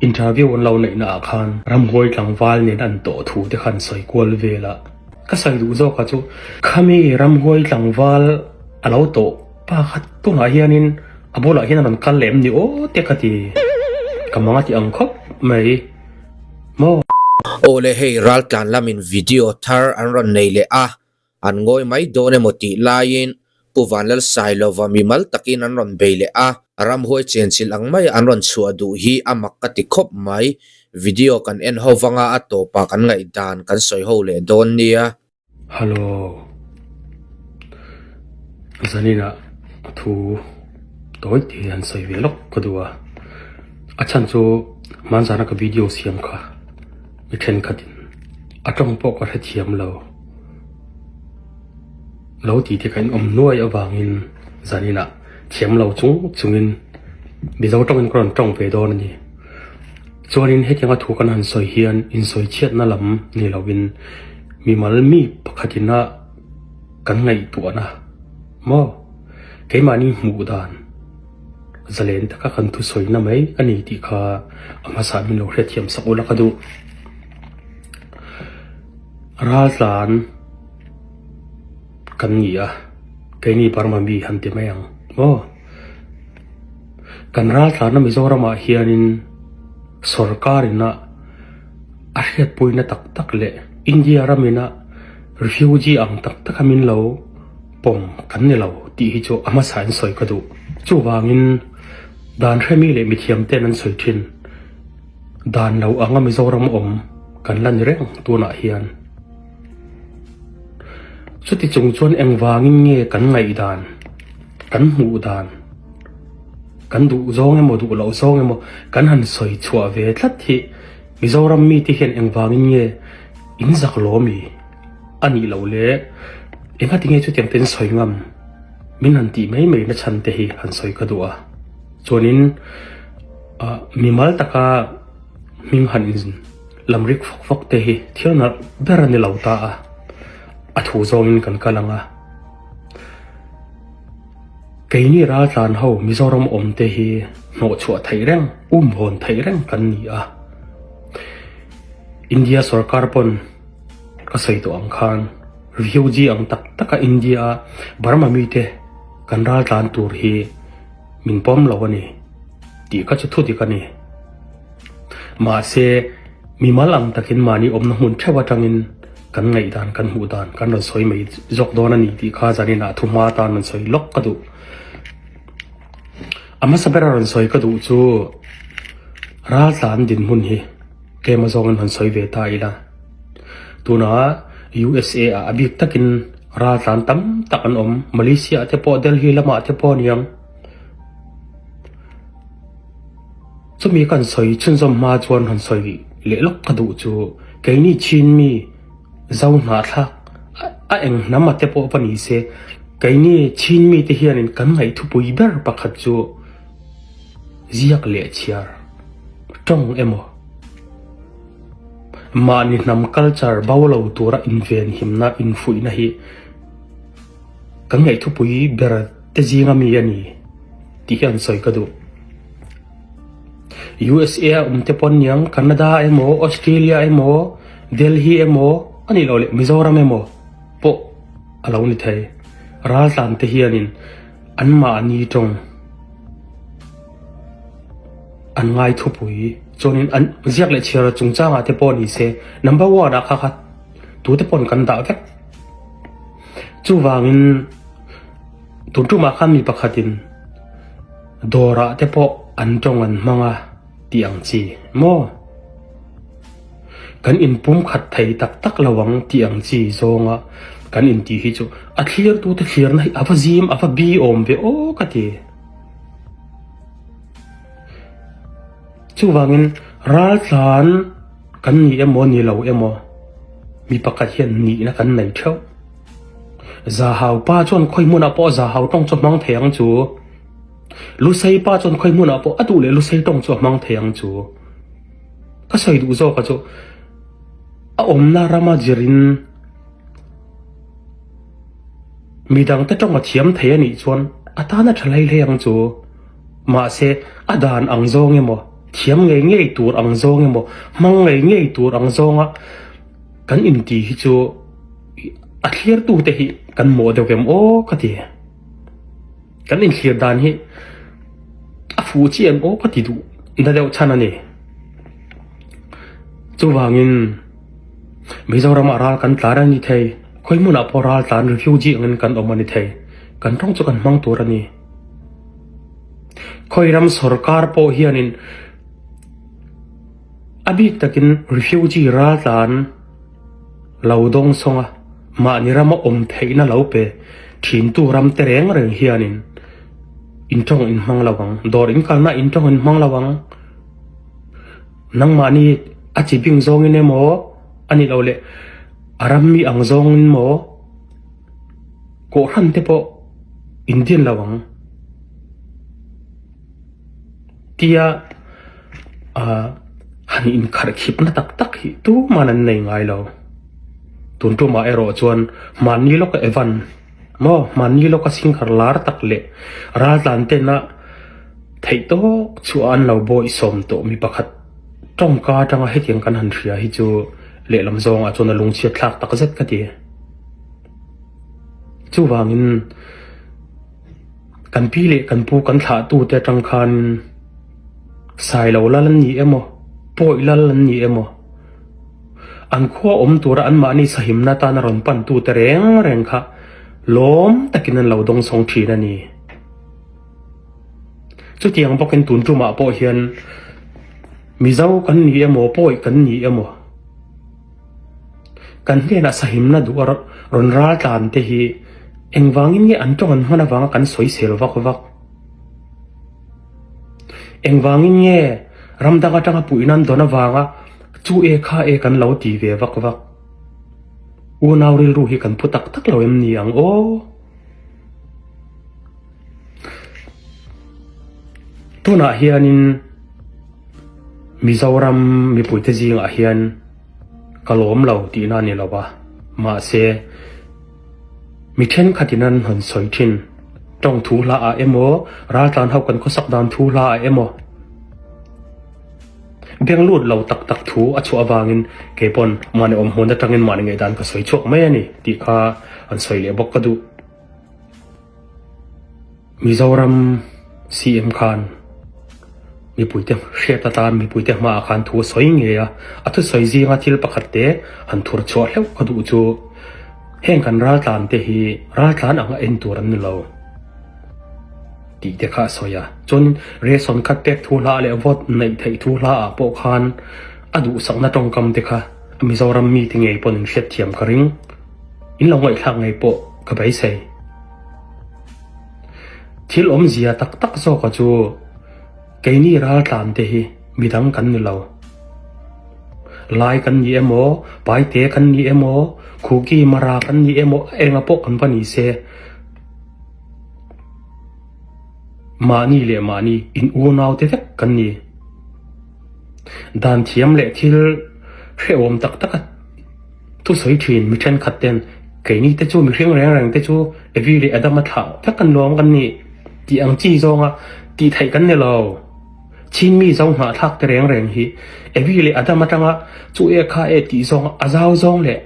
Interview an lo neihna ah khan ramhuai tlangval nen an tawh thu te khan sawi kual vel a. Ka sawi duh zawk a chu khami ramhuai tlangval a lo tawh pa kha tunah hianin a bulah hian a rawn kal leh em ni aw te ka ti. Ka mang a ti ang khawp mai maw. Aw le hei raltlan lamin video thar an rawn nei leh a, An ngawi mai dawn emaw tih laiin Pu Vanlalsailova mimal takin an rawn bei leh a, ramhuai chenchilh ang maia an rawn chhuah duh hi a mak ka ti khawp mai. Video kan en ho vanga a tawpah kan ngaihdan kan sawi ho leh dawn nia. Hallo. Zaninah thu tawi te han sawi ve lawk ka duh a. A chhan chu hmanzana ka video siam kha mi thenkhatin a tawng pawh ka hrethiam lo. Lo tih te kha in awm nuai avangin zaninah thiam lo chung chungin Mizo tawngin ka rawn tawng ve dawn a ni. Chuanin hetianga thu kan han sawi hian insawi chhiatna lam ni lovin mimal mi pakhatina kan ngaihtuahna maw keimahni hmuh dan zalen taka kan thusawina mai a ni tih kha a hmasa min lo hriatthiam sak ula ka duh. Raltlan kan ni a, keini Burma mi han ti mai ang maw? Kan raltlanna Mizoramah hianin sorkar ina a hriatpuina tak tak leh India ramina refugee ang tak taka min lo pawm kan ni lo tih hi chu a hmasa in sawi ka duh. Chuvangin dan hremi leh mithiam ten an sawi thin. Dan lo anga Mizoram awm kan la ni reng tunah hian. Chuti chung chuan engvangin nge kan ngaihdan, kan hmuh dan, kan duh zawng emaw duh loh zawng emaw kan han sawi chhuah ve tlat hi Mizoram mite hian engvangin nge in zak lawmi a nih loh le engati nge chutiang te in sawi ngam min han tih mai mai na chhan te hi han sawi ka duh a. Chuanin. Mimal taka hming han in lam rik fawk fawk te hi thil nalh ber a ni lo ta a, a thu zawngin kan kal ang a. Keini raltlan ho Mizoram awm te hi hnawh chhuah theih reng, um hawn theih reng kan ni a. India sorkar pawn ka sawi tawh ang khan refugee ang tak taka India a Burma mite kan raltlan tur hi min pawm lo a ni tih kha chu thu dik a ni. Mahse, mimal ang takin mahni awmna hmun theuh atangin kan ngaihdan, kan hmuh dan kan rawn sawi mai zawk dawn a ni tih kha zaninah thu hma atan rawn sawi lawk ka duh. A hmasa bera rawn sawi ka duh chu raltlan dinhmun hi tlem azawngin rawn sawi ve ta ila. Tuna USA ah a bik takin raltlan tam tak an awm, Malaysia ah te pawh Delhi lamah te pawh aniang. Chumi kan sawi chhunzawm hma chuan han sawi leh lawk ka duh chu keini Chin mi Zo hnahthlak a eng hnam a te pawh va ni se keini Chin mi te hianin kan ngaihthupui ber pakhat chu ziak leh chhiar tawng emaw Mahni hnam culture bo lo tura invenhimna, infuihna hi kan ngaihthupui ber te zinga mi a ni tih hi an sawi ka duh. USA a awm te pawh aniang, Canada emaw, Australia emaw, Delhi emaw a nih loh leh Mizoram emaw pawh a lo ni thei. Raltlan te hianin anmahni tawng An ngai thupui chuanin an ziak leh chhiar chungchangah te pawh ni se number one ah kha kha tute pawn kan dah vek. Chuvangin tun tumah khan mi pakhatin dawrah te pawh an tawng an hmang a tih ang chi maw? Kan inpum khat thei tak tak lo ang tih ang chi zawnga kan intih hi chu a thlirtute thlirna hi a va zim a va bi awm ve aw ka ti. Chuvangin raltlan kan ni emaw ni lo emaw mi pakhat hian nihna kan nei theuh. Zahau pa chuan khawi hmunah pawh zahau tawng chu a hmang thei ang chu. Lusei pa chuan khawi hmunah pawh a duh leh lusei tawng chu a hmang thei ang chu. Ka sawi duh zawk a chu a awmna rama zirin Midangte tawng a thiam thei a nih chuan a tan a tha hlei hlei ang chu. Mahse, a dan ang zawng emaw? Thiam ngei ngei tur ang zawng emaw, hmang ngei ngei tur ang zawnga kan inti hi chu a thlirtute hi kan mawh deuh em aw ka ti. Kan inthlir dan hi a fuh chiah em aw ka ti duh na deuh chhan a ni. Chuvangin Mizoramah ral kan tlar a ni thei, khawi hmunah pawh ral tlan refugee angin kan awm a ni thei, kan tawng chu kan hmang tur a ni. Khawi ram sorkar pawh hianin a bik takin refugee ral tlan lo dawng sawng a, mahni rama awm theihna lo pe thintu ram te reng reng hianin intawng in hmang lo ang, dawr inkalna intawng in hmang lo ang. Nangmahni a chi bing zawngin emaw a nih loh leh a ram mi ang zawngin maw kawhhran te pawh in din lo ang tia ah han inkharhkhipna tak tak hi tuman an nei ngai lo. Tun tumah erawh chuan mahni lawka Evan maw mahni lawka singkar lar tak leh raltlan tena theih tawk chhuah an lo bawihsawm tawh mi pakhat tawngka atanga hetiang kan han hria hi chu lehlam zawngah chuan a lungchhiat thlak tak zet ka ti. Chuvangin kan pi leh kan pu kan thlah tute atang khan Sailo lal an ni emaw, Pawi lal an ni emaw, an khua awm tura anmahni sahimna atana rawn pan tute reng reng kha lawm takin an lo dawngsawng thin a ni. Chutiang bawkin tun tumah pawh hian Mizo kan ni emaw, Pawi kan ni emaw, Kan hnenah sahimna duh a rawn ral tlan te hi engvangin nge an tawng an hman avanga kan sawisel vak vak? Engvangin nge ram dang atanga puihna an dawn avanga chu e kha e kan lo ti ve vak vak? Unau rilru hi kan pu tak tak lo em ni ang aw? Tunah hianin Mizoram mipuite zingah hian ka lawm lo tihna a ni lo va, mahse mi thenkhatin an rawn sawi thin. Tawng thu hla ah emaw, raltlan ho kan khawsak dan thu hla ah emaw beng lut lo tak tak thu a chhuah avangin kei pawn mahni awm hmun atangin mahni ngaihdan ka sawi chhuak mai a ni tih kha an sawi leh bawk ka duh. Mizoram CM khan mipuite hriat atan mipuite hmaah khan thu a sawi ngei a, a thusawi zinga thil pakhat te han thur chhuah hleuh ka duh chu heng kan raltlan te hi raltlan anga en tur an ni lo tih te kha a sawi a, chuanin ration khat pek thu hla leh vote neih theih thu hla ah pawh khan a duhsakna tawngkam te kha Mizoram mite ngei pawn an hriatthiam ka ring. In lo ngaihthlak ngei pawh ka beisei. Thil awmzia tak tak zawka chu keini raltlan te hi midang kan ni lo. Lai kan ni emaw, Paite kan ni emaw, Khuki Mara kan ni emaw a enga pawh kan va ni se. Mahni leh mahni in unau te vek kan ni. Dan thiam leh thil hrehawm tak taka thusawi thin mi thenkhat ten keini te chu mihring reng reng te chu Evi leh Adama thlah vek kan nuam kan nih tih ang chi zawnga tih theih kan ni lo. Chin mi zo hnahthlak te reng reng hi Evi leh Adam atanga chu e kha e tih zawnga a zau zawng leh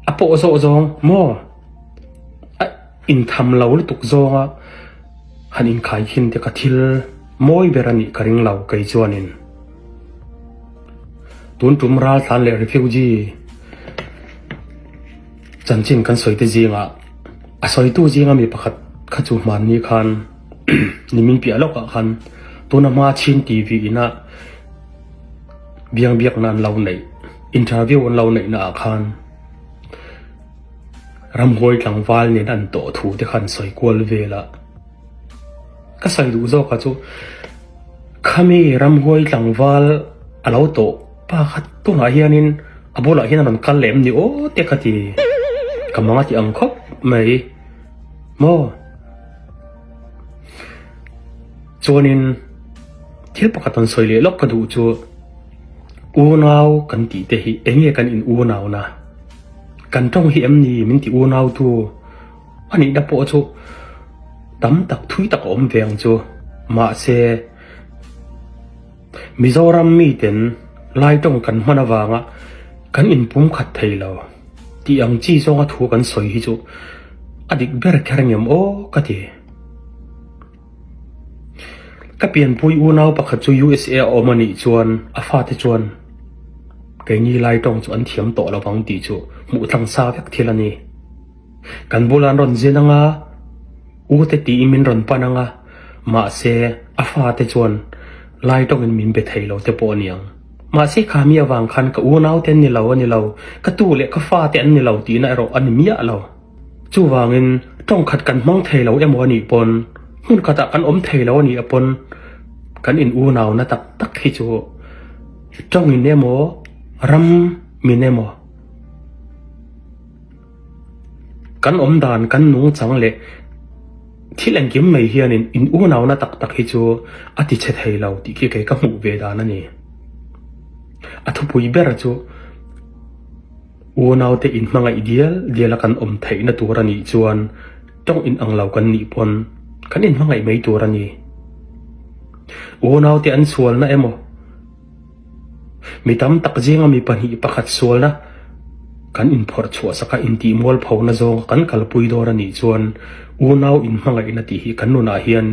a pawh zawh zawng maw a intham lo lutuk zawnga han inkhai khin te kha thil Mawi ber a nih ka ring lo kei chuanin. Tun tum raltlan leh refugee chanchin kan sawi te zingah a sawitu zinga mi pakhat kha chu hmanni khan nimin piah lawkah khan tuna hma Chin TV ina biang biakna an lo neih interview an lo neihna ah khan ramhuai tlangval nen an tawh thu te khan sawi kual vel a. Ka sawi duh zawk a chu khami ramhuai tlangval a lo tawh pa kha tunah hianin a bulah hian a rawn kal leh em ni aw te ka ti ka mang a ti ang khawp mai maw chuanin thil pakhat an sawi leh lawk ka duh chu unau kan tih te hi eng nge kan in unau na kan tawng hi em ni min ti unau tu. A nihna pawh chu tam tak thui tak a awm ve ang chu. Mahse, Mizoram miten Lai tawng kan hman avanga kan inpumkhat thei lo tih ang chi zawnga thu kan sawi hi chu a dik ber kher ngem aw ka ti. Ka pianpui unau pakhat chu USA a awm a nih chuan a fate chuan keini Lai tawng chu an thiam tawh lo vang tih chu hmuh tlang sa vek thil a ni. Kan bulah an rawn zin anga u te tiin min rawn pan anga mahse a fate chuan Lai tawngin min be thei lo te pawh a ni ang. Mahse kha mi avang khan ka unau te an ni lo a ni lo, ka tu leh ka fate an ni lo tihna erawh a ni miah lo. Chuvangin tawng khat kan hmang thei lo emaw a nih pawn, hmun khatah kan awm thei lo a nih pawn kan in unauna tak tak hi chu tawngin emaw ram min emaw kan awm dan kan nungchang leh thil engkim mai hianin in unauna tak tak hi chu a ti chhe thei lo tih khi kei ka hmuh ve dan a ni. A thupui ber chu. Unaute inhmangaih dial dial a kan awm theihna tur a nih chuan tawng inang lo kan nih pawn kan inhmangaih mai tur a ni. Unaute an sualna emaw, mi tam tak zinga mi pahnih pakhat sualna kan inphawrh chhuah sak a intih mualphona zawnga kan kalpui dawn a nih chuan unau inhmangaihna tih hi kan nunah hian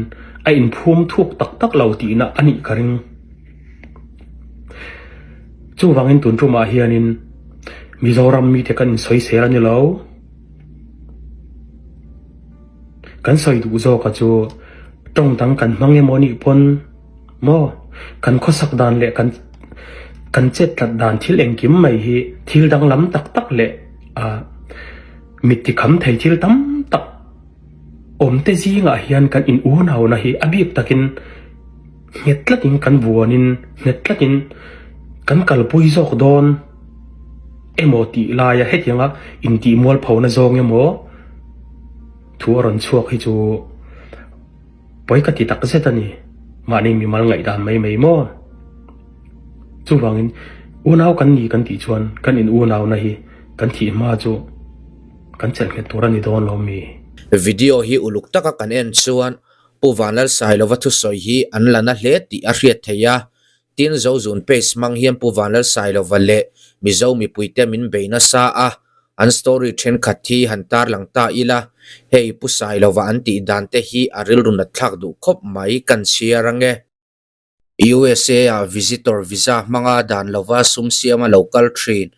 a inphum thuk tak tak lo tihna a nih ka ring. Chuvangin tun tumah hianin Mizoram mite kan insawisel a ni lo. Kan sawi duh zawka chu tawng dang kan hmang emaw nih pawn maw kan khawsak dan leh kan kan chet tlat dan thil engkim mai hi thil danglam tak tak leh ah mit tikham thei thil tam tak awmte zingah hian kan in unauna hi a bik takin Nghet tlatin kan vuanin nghet tlatin kan kalpui zawk dawn emaw tih laia hetianga intih mualphona zawng emaw thu a rawn chhuak hi chu pawi ka ti tak zet a ni. Mahni mimal ngaihdan mai mai maw? Chuvangin unau kan ni kan tih chuan kan in unauna hi kan thih hma chu kan chelh nghet tur a ni dawn lo mi? Video hi uluk taka kan en chuan Pu Vanlalsailova thusawi hi an la na hle tih a hriat theih a, tin Zozun page hmang hian Pu Vanlalsailova leh Mizo mipuite min bei nasa a, an story thenkhat hi han tarlang ta ila, hei Pu Sailova an tih dan te hi a rilru nat thlak duh khawp mai kan chhiar ange. USA-ah visitor visa hmanga dan lova sum siama lo kal thin,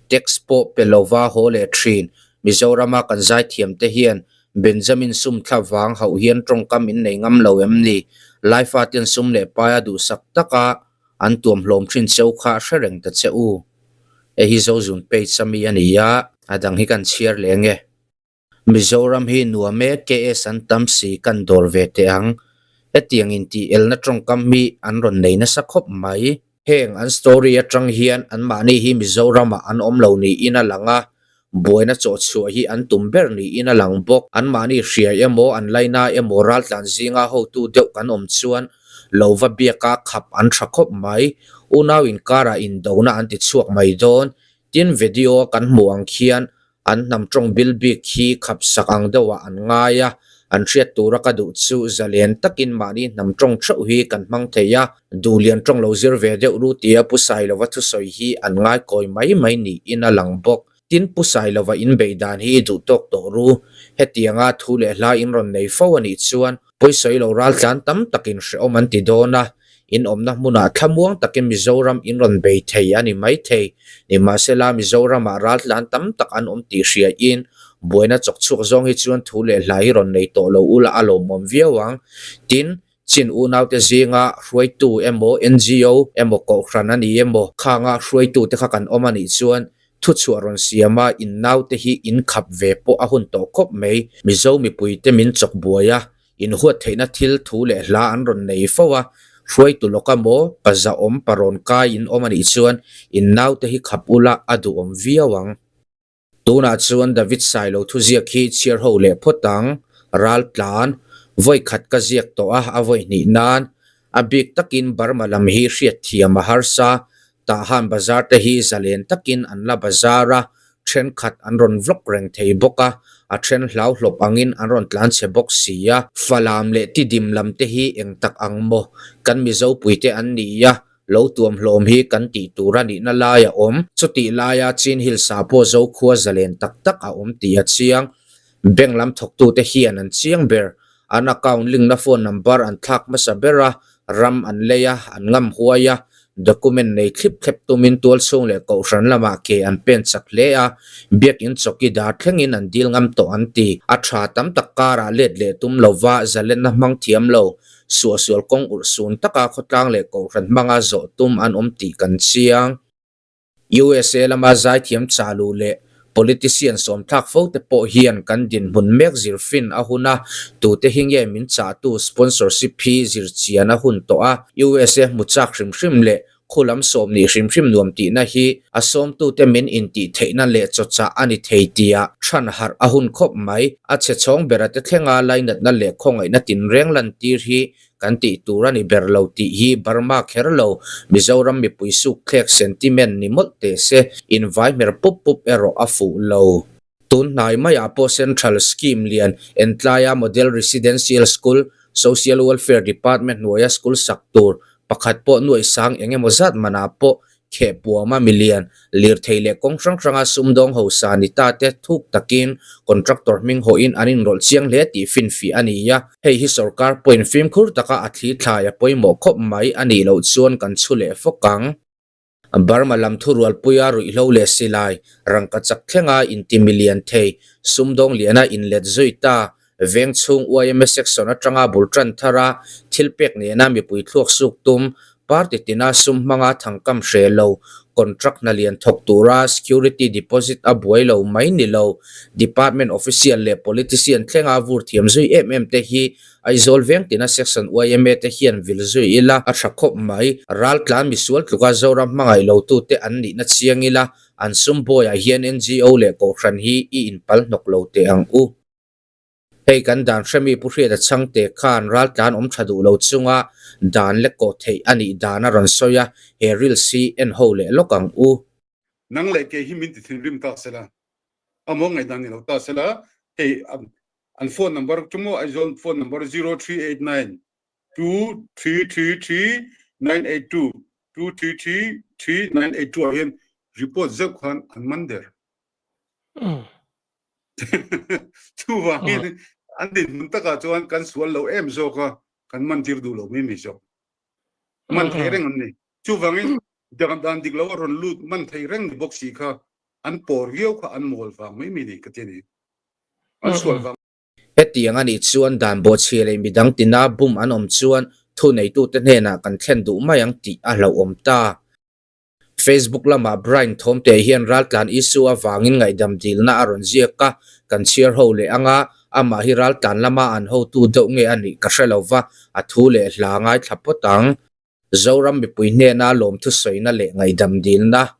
tax pawh pe lova haw leh thin. Mizorama kan zaithiamte hian Benjamin sum thla vang hauh hian tawngkam in nei ngam lo em ni? Laifaten sum leh paia duhsak taka an tuam hlawm thin cheu kha hre reng ta che u. Hei hi Zozun page a mi a ni a, a dang hi kan chhiar leh nge. Mizoram hi nuam e, KS an tam si kan dawr ve teh ang. Hetiang intih elna tawngkam hi an rawn nei nasa khawp mai. Heng an story atang hian anmahni hi Mizoramah an awm lo niin a lang a, buaina chawhchhuah hi an tum ber niin a lang bawk. Anmahni hria emaw an laina emaw raltlan zinga hotu deuh kan awm chuan lo va biaka khap an tha khawp mai. Unau inkarah indona an ti chhuak mai dawn. Tin video a kan hmuh ang khian An hnam tawng bil bik hi khap sak ang deuhah an ngai a, an hriat tura ka duh chu zalen takin mahni hnam tawng theuh hi kan hmang thei a, duhlian tawng lo zir ve deuh ru tia Pu Sailova thusawi hi an ngai kawi mai mai niin a lang bawk. Tin, Pu Sailova inbeih dan hi duh tawk tawh ru. Hetianga thu leh hla in rawn nei fo a nih chuan Pawisawi lo raltlan tam takin hrehawm an ti dawn a, in awmna hmunah thlamuang takin Mizoram in rawn bei thei a ni maithei. Nimahsela, Mizoramah raltlan tam tak an awm tih hriain buaina chawk chhuak zawng hi chuan thu leh hla hi rawn nei tawh lo ula a lawmawm viau ang. Tin, Chin unaute zinga hruaitu emaw NGO emaw kohhran a ni emaw khanga hruaitute kha kan awm a nih chuan Thuchhuah rawn siama in naute hi in khap ve pawh a hun tawh khawp mai. Mizo mipuite min chawk buai a, in huat theihna thil thu leh hla an rawn nei fo a, hruaitu lawka maw pa zahawm pa rawn kai in awm a nih chuan in naute hi khap ula a duhawm viau ang. Tunah chuan David Sailo thuziak hi chhiar ho leh phawt ang, ral tlan, vawi khat ka ziak tawh a, a vawi hnih nan, a bik takin Burma lam hi hriatthiam a harsa, Tahan bazar te hi zalen takin an la bazar a, thenkhat an rawn vlog reng thei bawk a, a then hlau hlawp angin an rawn tlan chhe bawk si a. Falam leh Tidim lam te hi eng tak ang maw? Kan Mizo puite an ni a, Lo tuam hlawm hi kan tih tur a nihna lai a awm. Chutih laia Chin Hills ah pawh Zokhua zalen tak tak a awm tih a chiang. Bank lam thawktute hian an chiang ber. An account link na phone number an thlak hmasa ber a, ram an lei a, an ngam huai a, document nei thlip thlep tumin tualchhung leh kohhran lamah ke an pen chak hle a, biakin chawkidar thlengin an dil ngam tawh an ti. A tha tam tak karah let leh tum lova zalenna hmang thiam lo, suahsual kawng urh sun taka khawtlang leh kohhran hmanga zawh tum an awm tih kan chiang. USA lama zaithiam chalu leh politician sawmthlak fo te pawh hian kan dinhmun mek zir fin a hun a, tute hi nge min chahtu sponsorship hi zir chian a hun tawh a, USA hmu chak hrim hrim leh khulam sawmnih hrim hrim nuam tihna hi a sawmtute min intih theihna leh chawchah a ni thei tia chhan harh a hun khawp mai. A chhe chhawng bera te thlenga lainatna leh khawngaihna tinreng lantir hi kan tih tur a ni ber lo tih hi Burma kher lo, Mizoram mipui suk thlek sentiment ni mawlh teh se, invai hmer pup pup erawh a fuh lo. Tun hnai maiah pawh Central Scheme lian Entlaia Model Residential School, Social Welfare Department hnuaia school sak tur pakhat pawh nuaih sang eng emaw zat manah pawh kheh puama milian, lirthei leh kawng hrang hranga sumdawng hausa ni ta te thuk takin contractor hming hawhin an inrawlh chiang hle tih finfih a ni a. Hei hi sorkar pawhin fimkhur taka a thli thlai a pawimawh khawp mai a nih loh chuan kan chhu leh fawk ang. Burma lam thurualpuia ruihhlo leh silai, rangka chak thlenga inti milian thei, sumdawng liana inlet zui ta, veng chhung yma section atanga bul tan thar a, thil pek nena mipui thluak suk tum, party tina sum hmanga thangkam hre lo, contract hna lian thawk tura security deposit a buai lo mai ni lo, department official leh politician thlenga vur thiam zui em em te hi Aizawl veng tina Section yma te hian vil zui ila a tha khawp mai. Raltlan misual tluka Zoram hmangaih lo tute an nihna chiang ila, an sum bawiah hian NGO leh Kohhran hi i inpal hnawk lo teh ang u. Hei kan dan hremi Pu Hriata Chhangte khan raltlan awm tha duh lo chunga dan lek kawh theih a nih dan a rawn sawi a, he reels hi en ho leh lawk ang u. Nang leh kei hi min ti thinrim ta sela, a maw ngaihdan ni lo ta sela, hei an phone number chu maw Aizawl phone number 0389 2333 982 2333 982 ah hian report zeuh khan an man der. Chuvangin an dinhmun takah chuan kan sual lo em zawk a, kan man tir duh lo mai mai zawk. Man thei reng an ni. Chuvangin dan dik lo a rawn lut man thei reng ni bawk si kha an pawr viau kha an mawl vang mai mai ni ka ti a ni. An sual vang. Hetiang a nih chuan dan bawhchhia leh midang tina bum an awm chuan thuneitute hnenah kan thlen duh mai ang tih a hlauhawm ta. Facebook lamah Brian Thawmte hian raltlan issue avangin ngaihdam dilna a rawn ziak a, kan chhiar ho leh anga amah hi raltlan lama an hotu deuh nge a nih ka hre lo va, a thu leh hla ngaithla phawt ang. Zoram mipui hnena lawmthu sawina leh ngaihdam dilna.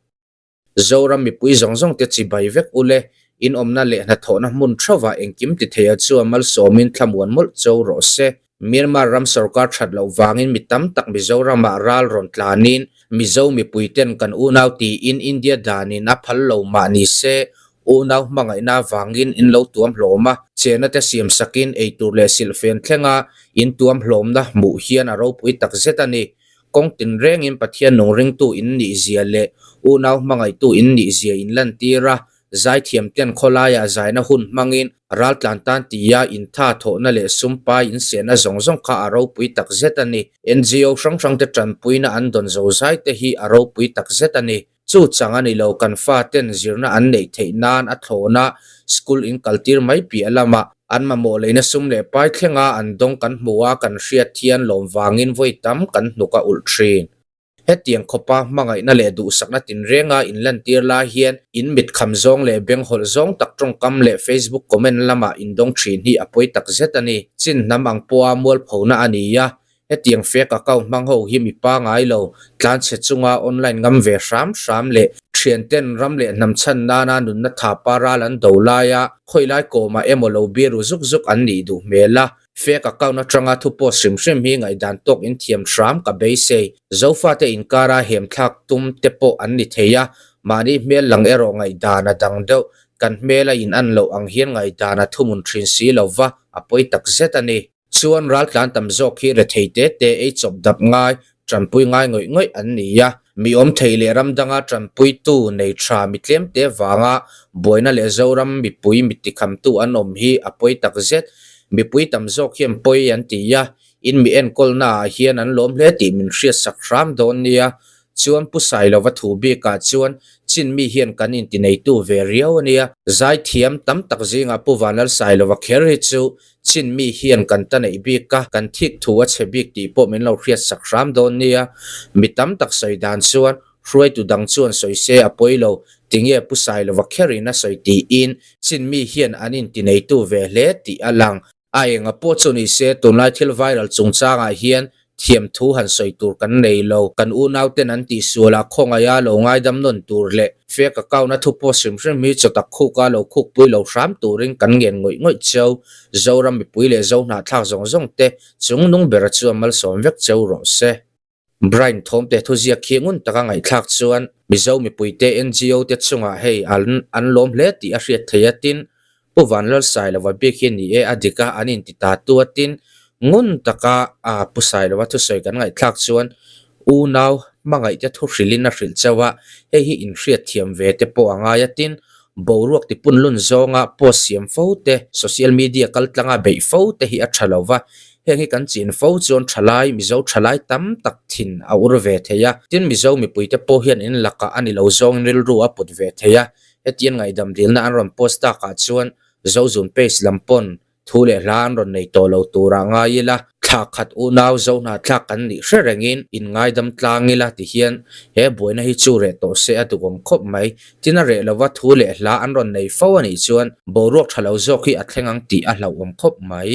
Zoram mipui zawng zawng te chibai vek u le, in awmna leh hnathawhna hmun theuhah engkim ti theia chuan malsawmin thlamuan mawlh cho rawh se. Myanmar ram sorkar that loh vangin mi tam tak Mizoramah ral rawn tlanin Mizo mipui ten kan unau tiin India danin a phal lo mah ni se, unau hmangaihna vangin in lo tuam hlawm a, chena te siam sakin eitur leh silhfen thlenga in tuam hlawmna hmuh hian a ropui takzet a ni. Kawng tinrengin Pathian nung ringtu in nih zia leh unau hmangaihtu in nih zia in lantir a, zaithiam ten khawlaiah zaina hun hmangin raltlan tan tia intha thawhna leh sumpai in sehna zawng zawng kha a ropui tak zet a ni. NGO hrang hrangte tanpuina an dawn zozai te hi a ropui tak zet a ni. Chu chang a ni lo, kan faten zirna an neih theih nan a thlawna school in kaltir mai piah lamah an mamawh leina sum leh pai thlenga an dawng kan hmu a, kan hriat thian lawm vangin vawi tam kan hnuk a ulh thin. Hetiang khawpa hmangaihna leh duhsakna tinrenga inlantir lai hian in mit kham zawng leh beng hawlh zawng tak tawngkam leh Facebook comment lamah indawng thin hi a pawi tak zet a ni. Chin hnam ang pawha mualphona a ni a, Hetiang fake account hmang ho hi mi pangai lo, tlanchhe chunga online ngam ve hram hram leh thianten ram leh hnam chhan nana nunna tha pa ral an do laia khawilai kawmah emaw lo biru zuk zuk an nih duh hmel a. Fake account atanga thu post hrim hrim hi ngaihdan tawk in thiam hram ka beisei. Zofate inkara hem thlak tum te pawh an ni thei a, mahni hmel lang erawh ngaihdan a dang deuh, kan hmel a in an loh ang hian ngaihdan a thumun thin si lova a pawi takzet a ni. Chuan raltlan tam zawk hi rethei te te ei chawp dap ngai, Tanpui ngai ngawih ngawih an ni a, mi awm thei leh ram danga tanpuitu nei tha mi tlemte vanga buaina leh Zoram mipui mi tikhamtu an awm hi a pawi tak zet. Mipui tam zawk hian pawi an ti a, in mi enkawlna ah hian an lawm hle tih min hriatsak hram dawn nia. Chuan Pu Sailova thu bikah chuan chin mi hian kan intineitu ve riau a nia. Zaithiam tam tak zingah Pu Vanlal Sailova kher hi chu Chin mi hian kan ta neih bik a, kan thik thu a chhe bik tih pawh min lo hriat sak hram dawn nia. Mi tam tak sawi dan chuan hruaitu dang chuan sawi se a pawi lo, tinge Pu Sailova kherin a sawi tiin Chin mi hian an intineitu ve hle tih a lang. A enga pawh chu ni se tunlai thil viral chungchangah hian Thiam thu han sawi tur kan nei lo. Kan unauten an tihsual a, khawngaih a lo ngaidam nawn tur leh fake account a thu post hrim hrim hi chawtak khuk a lo khukpui lo hram turin kan ngen ngawih ngawih cheu. Zoram mipui leh Zo hnahthlak zawng zawng te chung nung bera chuan malsawm vek cheu rawh se. Brian Thawmte thuziak khi ngun taka ngaihthlak chuan Mizo mipuite NGO te chungah hei an an lawm hle tih a hriat theih a tin Pu Vanlalsailova bik hi ni e a dik a, an inti ta tu a tin ngun taka a Pu Sailova thusawi kan ngaihthlak chuan unau hmangaihte thu hrilhin a hrilh chauh a, hei hi inhriatthiam ve te pawh a ngai a tin boruak tipunlun zawnga post siam fo te, social media kaltlanga beih fo te hi a tha lo va, heng hi kan chin fo chuan thalai Mizo thalai tam tak thin a ur ve thei a, tin Mizo mipuite pawh hian in lakah a ni lo zawngin rilru a put ve thei a. Hetiang ngaihdam dilna an rawn post takah chuan Zozun page lam pawn thu leh hla an rawn nei tawh lo turah ngai ila, thla khat unau zo hnahthlak kan nih hre rengin in ngaidam tlang ila ti hian he buaina hi chu reh tawh se a duhawm khawp mai. Tin a reh lova thu leh hla an rawn nei fo a nih chuan boruak tha lo zawk hi a thleng ang tih a hlauhawm khawp mai.